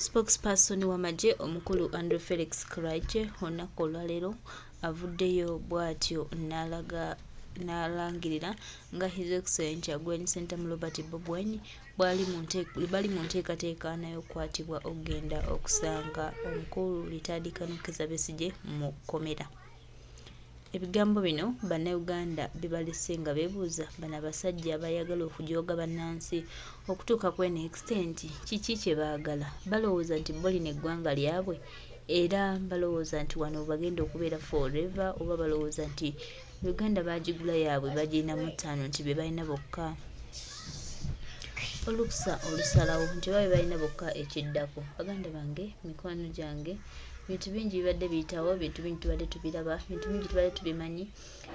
Spokesperson w'amagye omukulu Andrew Felix Kuraigye olunaku olwaleero avuddeyo bw'atyo n'alaga n'alangirira nga His Excellency Kyagulanyi Ssentamu Robert Bobi Wine bwali mu bali mu nteekateeka naye okukwatibwa okugenda okusanga omukulu Retired Colonel Kizza Besigye mu kkomera. Ebigambo bino Bannayuganda bibalese nga beebuuza bano abasajja abayagala okujooga bannansi okutuuka kw'eno extent kiki kye baagala? Balowooza nti bo lino eggwanga lyabwe era balowooza nti wano bagenda okubeera forever oba balowooza nti Uganda baagigula yaabwe bagirinamu ttaano nti be balina bokka olukusa olusalawo nti oba be balina bokka ekiddako. Baganda bange, mikwano gyange, bintu bingi bibadde biyitawo, bintu bingi tubadde tubiraba, bintu bingi tubadde tubimanyi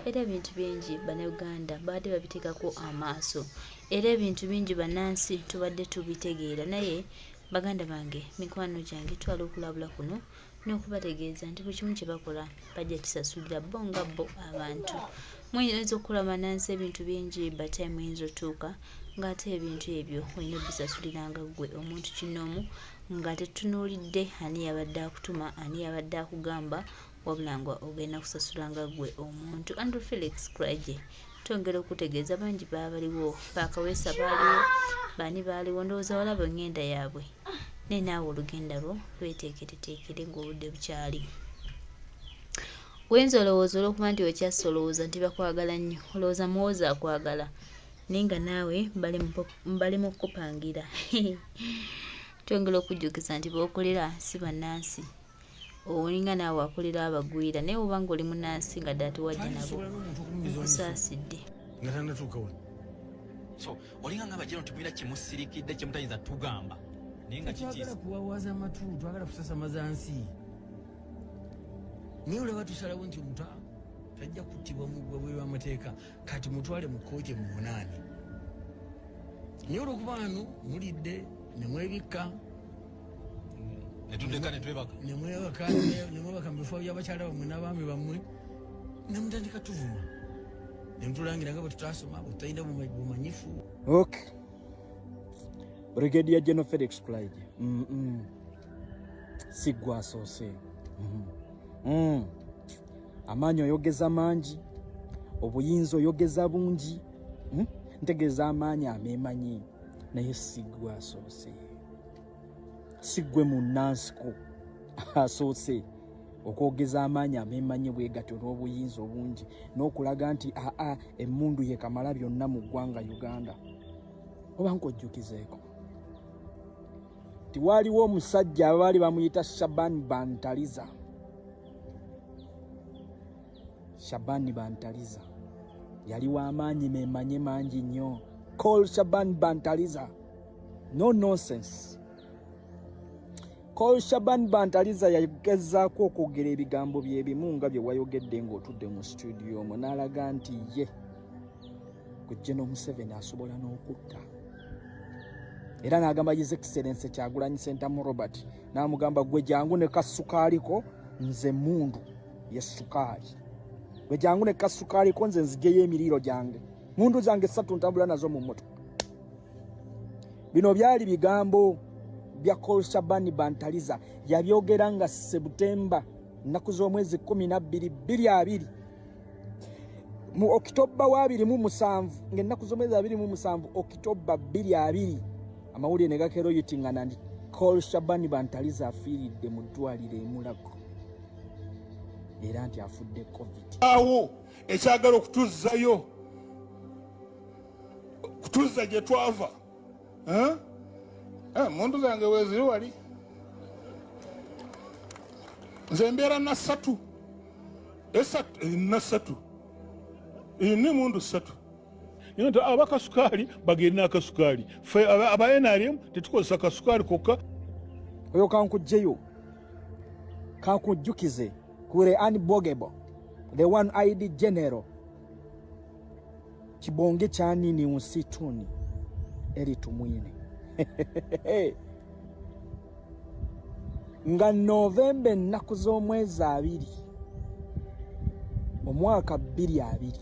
era ebintu bingi Bannayuganda babadde babiteekako amaaso era ebintu bingi bannansi tubadde tubitegeera naye baganda bange, mikwano gyange twala okulabula kuno n'okubategeeza nti buli kimu kye bakola bajja kisasulira bo nga bo abantu. Muyinza okukola bannansi ebintu bingi but time eyinza otuuka ng'ate ebintu ebyo olina obisasulira nga ggwe omuntu kinnoomu nga tetutunuulidde ani yabadde akutuma, ani yabadde akugamba wabula nga ogenda kusasula nga ggwe omuntu. Andrew Felix Kuraigye twongera okutegeeza bangi baabaliwo, ba Kaweesa baaliwo, baani baaliwo, ndowooza walaba eng'enda yaabwe naye naawe olugenda lwo lweteekereteekere ng'obudde bukyali. Oyinza olowooza olw'okuba nti okyasse olowooza nti bakwagala nnyo, olowooza Muhoozi akwagala naye nga naawe bali mu kukupangira. Twongera okujjukiza nti b'okolera si bannansi. Olinga naawe akolera abagwira naye oba nga oli munansi nga ddala tewajja nabo nkusaasidde. Nga tanatuuka wano. So olinga nga abajeno tubira kyemusirikidde kyemutayinza tugamba naye nga kitiisa. Kuwawaza amatu twagala kusasamaza nsi naye olaba tusalawo nti omuntu tajja kuttibwa mu bwebweru w'amateeka kati mutwale mu kkooti emuvunaane naye olwokuba wano mulidde ne mwebikka netudeka netwebaka nemwebaka nemwebaka mu bifo by'abakyala bammwe n'abaami bammwe nemutandika tuvuma nemutulangira nga bwetutasoma bwetutalina bumanyifu. Okay. Brigadier General Felix Kulayigye. Si ggwe asoose. Amaanyi oyogeza mangi, obuyinza oyogeza bungi. Ntegeeza amaanyi ameemanyi, naye si ggwe asoose. Si ggwe munnansiko asoose okwogeza amaanyi ameemanyi bwe gatyo n'obuyinza obungi n'okulaga nti aa emmundu ye kamala byonna mu ggwanga Uganda. Oba nkojjukizeeko nti waaliwo omusajja abaali bamuyita Shaban Bantaliza. Shaban Bantaliza yali w'amaanyi meemanye mangi nnyo. Call Shaban Bantaliza, no nonsense. Col Shaban Bantaliza yagezaako okwogera ebigambo bye bimu nga bye wayogedde ng'otudde mu situdiyo omwo n'alaga nti ye ku General Museveni asobola n'okutta era n'agamba His Excellency Kyagulanyi Ssentamu Robert n'amugamba gwe jangu ne kasukaaliko nze mundu ye sukaali gwe jangu ne kasukaaliko nze nzijeyo emiriiro gyange mundu zange ssatu ntambula nazo mu mmotoka. Bino byali bigambo bya Col Shabani Bantaliza yabyogera nga Septemba nnaku z'omwezi 12 2020 mu Okitoba wa 27 ng'ennaku z'omwezi 27 Okitoba 2020 amawulire ne gakeroyitingana nti Col Shabani Bantaliza afiiridde mu ddwaliro e Mulago era nti afudde COVID. Awo ekyagala okutuzzayo kutuzza gye twava eh? Eh, mundu zange weziri wali nze mbeera na ssatu esatu eh, na ssatu ni mundu ssatu nti abakasukaali bagende n'akasukaali fe aba NRM tetukozesa kasukaali kokka. Oyo kankugjeyo kankujjukize kure unbogable the one eyed general kibonge kyanini nsituni Elly Tumwine nga Novemba ennaku z'omwezi 2 omwaka 2020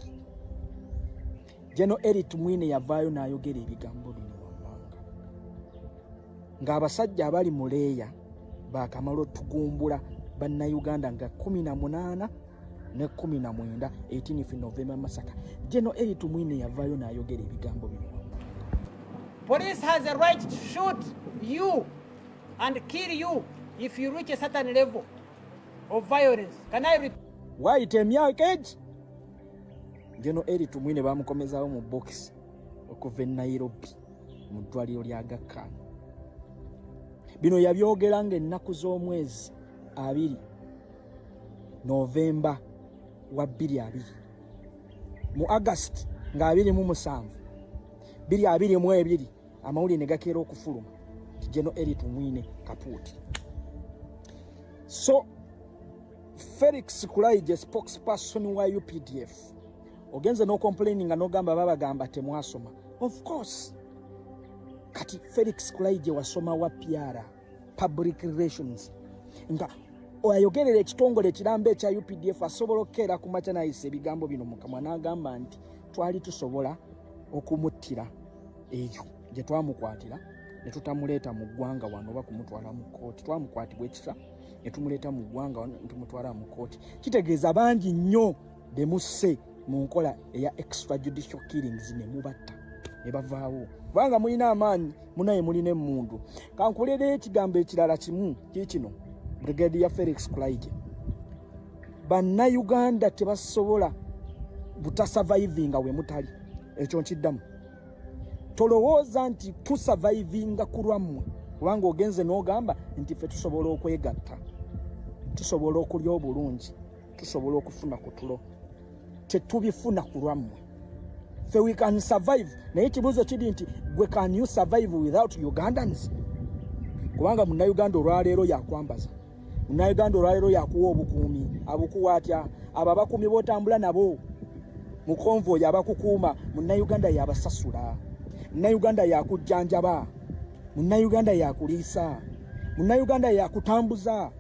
General Elly Tumwine yavaayo n'ayogera ebigambo bino wammanga ng'abasajja abali mu leeya Bakamala otugumbula Bannayuganda nga 18 ne 19, 18 November Masaka. General Elly Tumwine yavaayo n'ayogera ebigambo bino. Police has a right to shoot you and kill you if you reach a certain level of violence. Can I repeat? Waayita emyaka egi, General Elly Tumwine bamukomezaawo mu bokisi okuva e Nairobi mu ddwaliro lya Aga Khan. Bino yabyogera ng'ennaku z'omwezi 2 Novemba wa 2020. Mu August nga 27 2022, amawulire ne gakeera okufuluma nti General Elly Tumwine kapuuti. So Felix Kulayigye, spokesperson wa UPDF, ogenze n'ocomplaininga n'ogamba babagamba temwasoma. Of course, kati Felix Kulayigye wasoma wa PR, public relations, nga ayogerera ekitongole ekiramba ekya UPDF, asobola okukeera ku makya n'ayisa ebigambo bino mu kamwa n'agamba nti twali tusobola okumuttira eyo gye twamukwatira ne tutamuleeta mu ggwanga wano oba kumutwala mu kkooti. Twamukwatibwa ekisa ne tumuleeta mu ggwanga wano ne tumutwala mu kkooti. Kitegeeza bangi nnyo bemusse mu nkola eya extrajudicial killings ne mubatta ne bavaawo, kubanga mulina amaanyi, munaye mulina emmundu. Kankuleereyo ekigambo ekirala kimu kiikino, Brigadier Felix Kulayigye: Bannayuganda tebasobola butasurvivinga we mutali. Ekyo nkiddamu. Tolowooza nti tusurvivinga ku lwammwe, kubanga ogenze n'ogamba nti ffe tusobola okwegatta, tusobola okulya obulungi, tusobola okufuna ku tulo. Tetubifuna ku lwammwe. Ffe we can survive, naye ekibuuzo kiri nti gwe, can you survive without Ugandans? Kubanga Munnayuganda olwaleero yakwambaza, Munnayuganda olwaleero yakuwa obukuumi. Abukuwa atya? Abo abakuumi b'otambula nabo mu convoy abakukuuma, Munnayuganda yabasasula. Munnayuganda yakujjanjaba, Munnayuganda yakuliisa, Munnayuganda yakutambuza.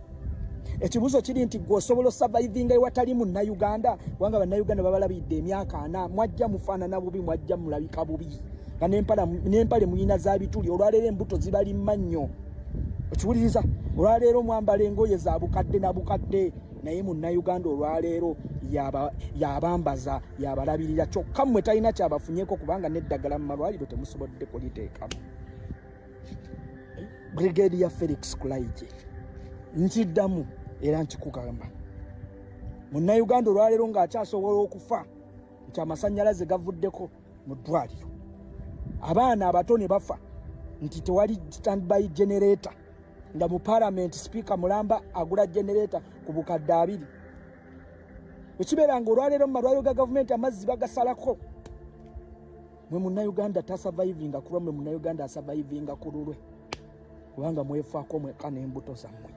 Ekibuuzo kiri nti gwe osobola osurvivinga ewatali Munnayuganda? Kubanga Bannayuganda babalabidde emyaka 40, mwajja mufaanana bubi, mwajja mulabika bubi, nga n'empale muyina za bituli. Olwaleero embuto zibalimma nnyo, okiwuliriza? Olwaleero mwambala engoye za bukadde na bukadde, naye Munnayuganda olwaleero yabambaza, yabalabirira. Kyokka mmwe talina kyabafunyeko, kubanga n'eddagala mu malwaliro temusobodde kuliteekamu. Brigadier Felix Kulayigye, nkiddamu era nkikugamba, Munnayuganda olwaleero ng'akyasobola okufa nti amasannyalaze gavuddeko mu ddwaliro, abaana abato ne bafa nti tewali standby generator, nga mu parliament sipiika mulamba agula generator ku bukadde 20. Ekibeera nga olwaleero mu malwaliro ga gavumenti amazzi bagasalako, mwe Munnayuganda tasurvivinga ku lwammwe. Munnayuganda asurvivinga ku lulwe, kubanga mwefaako mweka n'embuto zammwe.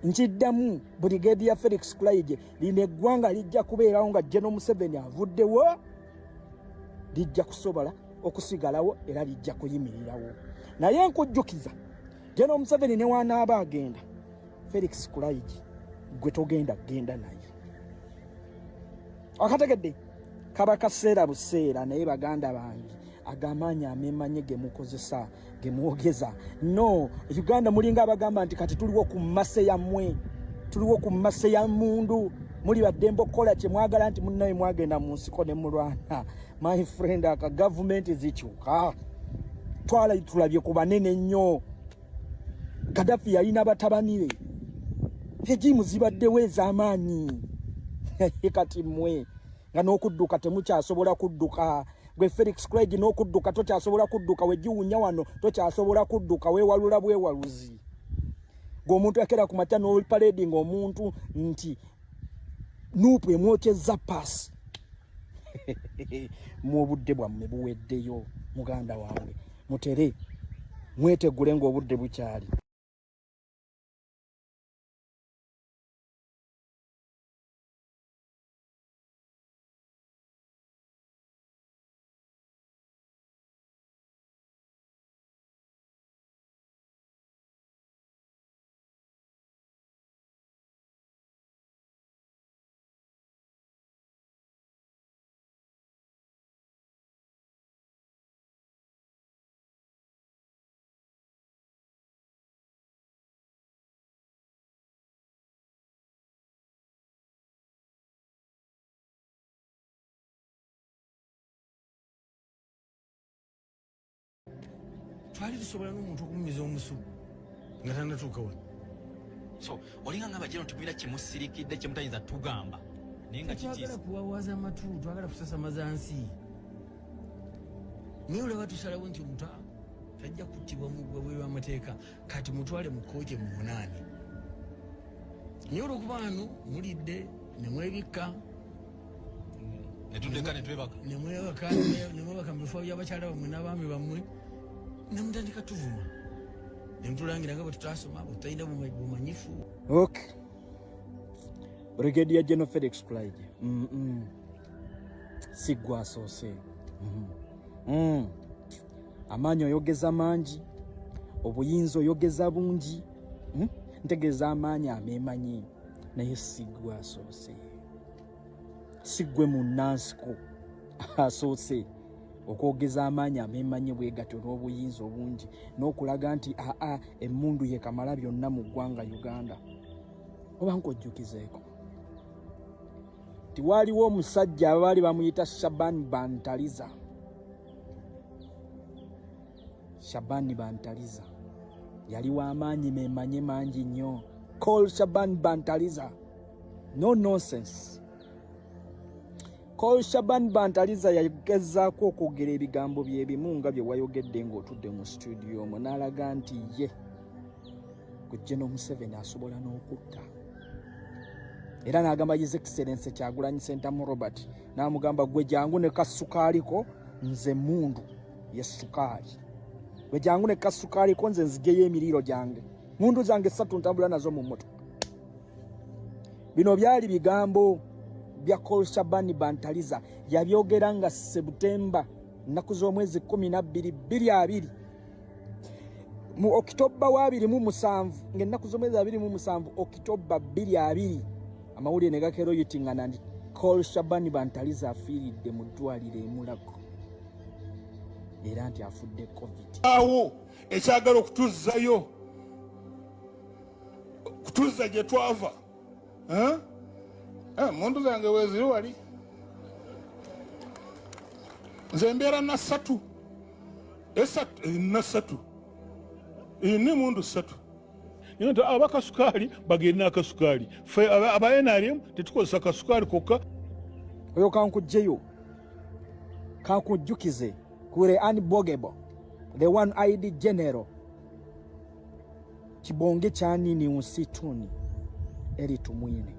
Nkiddamu, Brigadier Felix Kulayigye, lino eggwanga lijja kubeerawo nga General Museveni avuddewo, lijja kusobola okusigalawo era lijja kuyimirirawo. Naye nkujjukiza, General Museveni ne wanaaba agenda, Felix Kulayigye gwe togenda kugenda naye. Akategedde kaba kaseera buseera. Naye baganda bange, agamaanyi amemanye ge mukozesa, ge mwogeza no Uganda, mulinga abagamba nti kati tuliwo ku mmase yammwe, tuliwo ku mmase ya mundu, muli baddembe okukola kye mwagala, nti munnaye mwagenda mu nsiko ne mulwana. My friend, aka gavumenti zikyuka. Twala tulabye ku banene nnyo. Gaddafi yalina batabani be, regimu zibaddewo ez'amaanyi. Kati mmwe nga n'okudduka temukyasobola kudduka. Gwe Felix Kulayigye, n'okudduka tokyasobola kudduka, wegiwunya wano tokyasobola kudduka, weewalula bwewaluzi. Gwe omuntu akera ku makya n'oparadinga omuntu nti NUP emwokyezza paasi. Mu obudde bwammwe buweddeyo, muganda wange. Mutere mwetegule ng'obudde bukyali. Twali tusobola n'omuntu okumumiza omusu nga tanatuuka wano. So olinga nga abajeno nti mulina kyemusirikidde kyemutayinza tugamba, naye nga Twagala kitiisa. kuwawaza amatu, twagala kusasamaza nsi, naye olaba tusalawo nti omuntu tajja kuttibwa mu bweru w'amateeka, kati mutwale mu kkooti emuvunaane. Naye olwokuba wano mulidde ne mwebikka, netudeka netwebaka, nemwebaka mu bifo by'abakyala bammwe n'abaami bammwe, nemutandika tuvuma, nemutulangira nga bwe tutasoma, bwe tutalina bumanyifu. Okay, Brigadier General Felix Kulayigye, si ggwe asoose. Amaanyi oyogeza mangi, obuyinza oyogeza bungi, Ntegeeza amaanyi ameemanyi, naye si ggwe asoose, si ggwe munnansiko asoose okwogeza amaanyi ameemanyi bwe gatyo n'obuyinza obungi n'okulaga nti aa emmundu ye kamala byonna mu ggwanga Uganda. Oba nkojjukizeeko nti waaliwo omusajja abaali bamuyita Shaban Bantaliza. Shaban Bantaliza yali w'amaanyi meemanye mangi nnyo. Col Shaban Bantaliza, no nonsense. Col Shaban Bantaliza yagezaako okwogera ebigambo bye bimu nga bye wayogedde ng'otudde mu studio omwo, n'alaga nti ye ku General Museveni asobola n'okutta, era n'agamba His Excellency Kyagulanyi Ssentamu Robert, n'amugamba, "Gwe jangu ne kasukaaliko, nze mundu ye sukaali. Gwe jangu ne kasukaaliko, nze nzijeyo emiriiro gyange, mundu zange ssatu ntambula nazo mu mmotoka." Bino byali bigambo bya Col Shabani Bantaliza, yabyogera nga Sebutemba nnaku z'omwezi 12 2020. Mu Okitoba wa 27, ng'ennaku z'omwezi 27 Okitoba 2020, amawulire ne gakeera oyitingana nti Col Shabani Bantaliza afiiridde mu ddwaliro e Mulago, era nti afudde COVID. Awo ekyagala okutuzzayo, kutuzza gye twava. Eh? Eh, mundu zange weziri wali, nze mbeera na ssatu, esatu, na ssatu, ne mundu ssatu. Naye nti abakasukaali bagende n'akasukaali, ffe aba NRM tetukozesa kasukaali kokka. Oyo kankugjeyo, kankujjukize kure unbogable, the one eyed general, kibonge kyanini unsituni Elly Tumwine,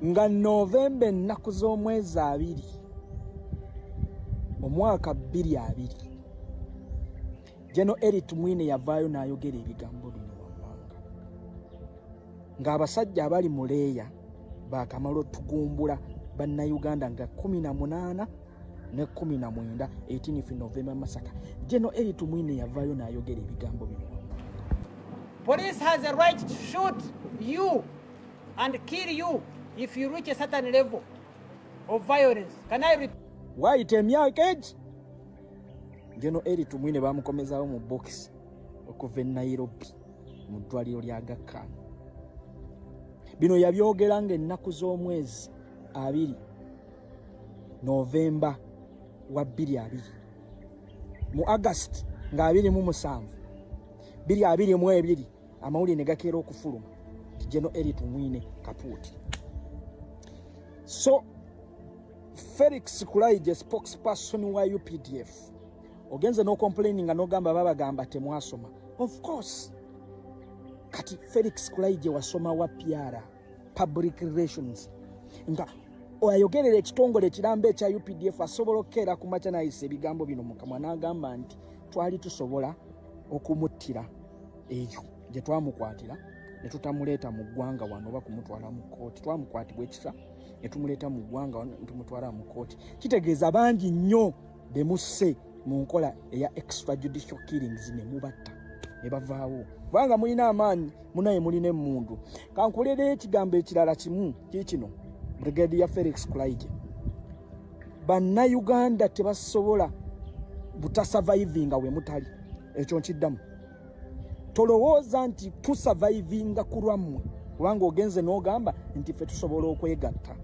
nga Novemba ennaku z'omwezi 20 omwaka 2020, General Elly Tumwine yavaayo n'ayogera ebigambo bino wammanga, ng'abasajja abali mu leeya bakamala otugumbula Bannayuganda nga 18 ne 19, 18 November Masaka. General Elly Tumwine yavaayo n'ayogera ebigambo bino wammanga. Police has a right to shoot you and kill you if you reach a certain level of violence. Can I repeat? Waayita emyaka egi, General Elly Tumwine bamukomezaawo mu bokisi okuva e Nairobi mu ddwaliro lya Aga Khan. Bino yabyogera ng'ennaku z'omwezi 20 Novemba wa 2020. Mu August nga 27 2022, amawulire ne gakeera okufuluma nti General Elly Tumwine kapuuti. So Felix Kulayigye, spokesperson wa UPDF, ogenze n'ocomplaininga n'ogamba babagamba temwasoma. Of course, kati Felix Kulayigye wasoma wa PR, public relations, nga ayogerera ekitongole ekiramba ekya UPDF, asobola okukeera ku makya n'ayisa ebigambo bino mu kamwa n'agamba nti twali tusobola okumuttira eyo gye twamukwatira ne tutamuleeta mu ggwanga wano oba kumutwala mu kkooti. Twamukwatibwa ekisa ne tumuleeta mu ggwanga wano ne tumutwala mu kkooti. Kitegeeza bangi nnyo bemusse mu nkola eya extrajudicial killings, ne mubatta ne bavaawo, kubanga mulina amaanyi, munaye mulina emmundu. Kankuleereyo ekigambo ekirala kimu kiikino, Brigadier Felix Kulayigye: Bannayuganda tebasobola butasurvivinga we mutali. Ekyo nkiddamu. Tolowooza nti tusurvivinga ku lwammwe, kubanga ogenze n'ogamba nti ffe tusobola okwegatta,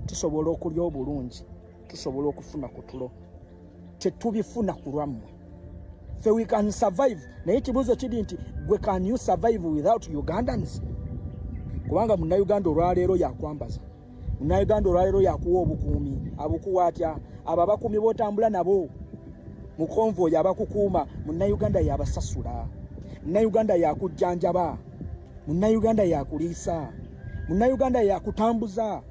tusobola okulya obulungi, tusobola okufuna ku tulo. Tetubifuna ku lwammwe. Fe we can survive, naye ekibuuzo kiri nti gwe can you survive without Ugandans? Kubanga Munnayuganda olwaleero yakwambaza, Munnayuganda olwaleero yakuwa obukuumi. Abukuwa atya? Abo abakuumi b'otambula nabo mu convoy abakukuuma, Munnayuganda yabasasula. Munnayuganda yakujjanjaba, Munnayuganda yakuliisa, Munnayuganda yakutambuza.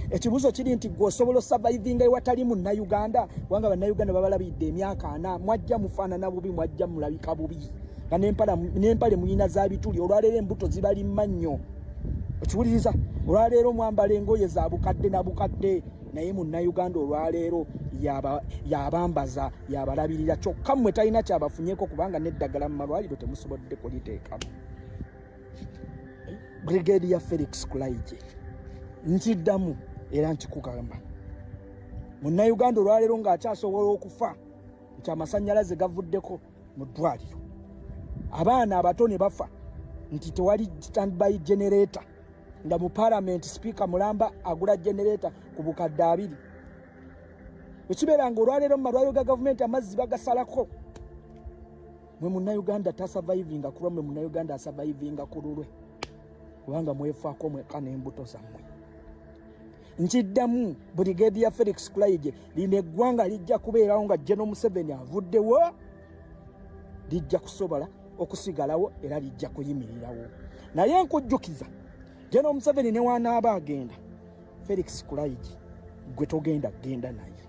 Ekibuuzo kiri nti gwe osobola osurvivinga ewatali Munnayuganda? Kubanga Bannayuganda babalabidde emyaka 40, mwajja mufaanana bubi, mwajja mulabika bubi nga n'empale mulina za bituli. Olwaleero embuto zibali mannyo, okiwuliriza? Olwaleero mwambala engoye za bukadde na bukadde, naye Munnayuganda olwaleero yabambaza, yabalabirira. Kyokka mmwe talina kyabafunyeko, kubanga n'eddagala mu malwaliro temusobodde kuliteekamu. Brigade ya Felix Kulaije, nkiddamu era nkikugamba, Munnayuganda olwaleero ng'akyasobola okufa nti amasannyalaze gavuddeko mu ddwaliro, abaana abato ne bafa nti tewali standby generator, nga mu Palamenti sipiika mulamba agula generator ku bukadde 20. Ekibeera nga olwaleero mu malwaliro ga gavumenti amazzi bagasalako, mwe Munnayuganda tasurvivinga ku lwammwe, Munnayuganda asurvivinga ku lulwe, kubanga mwefaako mwekka n'embuto zammwe. Nkiddamu, Brigade ya Felix Kulaije, lino eggwanga lijja kubeerawo nga General Museveni avuddewo, lijja kusobola okusigalawo era lijja kuyimirirawo. Naye nkujjukiza, General Museveni ne wanaaba agenda, Felix Kulaije gwe togenda kugenda naye.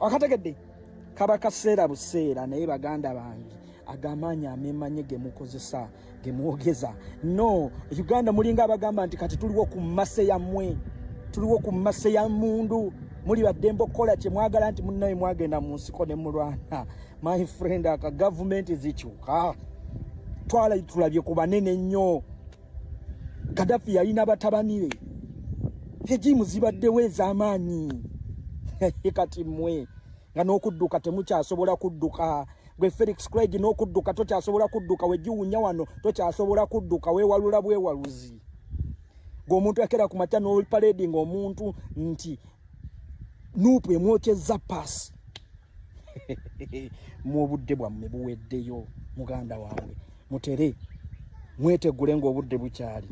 Akategedde kaba kaseera buseera. Naye baganda bange, agamaanyi amemanye ge mukozesa, ge mwogeza no Uganda, mulinga abagamba nti kati tuliwo ku mmase yammwe, tuliwo ku mmase ya mundu, muli baddembe okukola kye mwagala, nti munnaye mwagenda mu nsiko ne mulwana. My friend, aka gavumenti zikyuka. Twala tulabye ku banene nnyo. Gaddafi yalina batabani be, regimu zibaddewo ez'amaanyi. Kati mmwe nga n'okudduka temukyasobola kudduka. Gwe Felix Craig, n'okudduka tokyasobola kudduka, wegiwunya wano tokyasobola kudduka, weewalula bwewaluzi. Gwe omuntu akera ku makya n'oparadinga omuntu nti NUP emwokyezza paasi. Mu obudde bwammwe buweddeyo, muganda wange. Mutere mwetegule ng'obudde bukyali.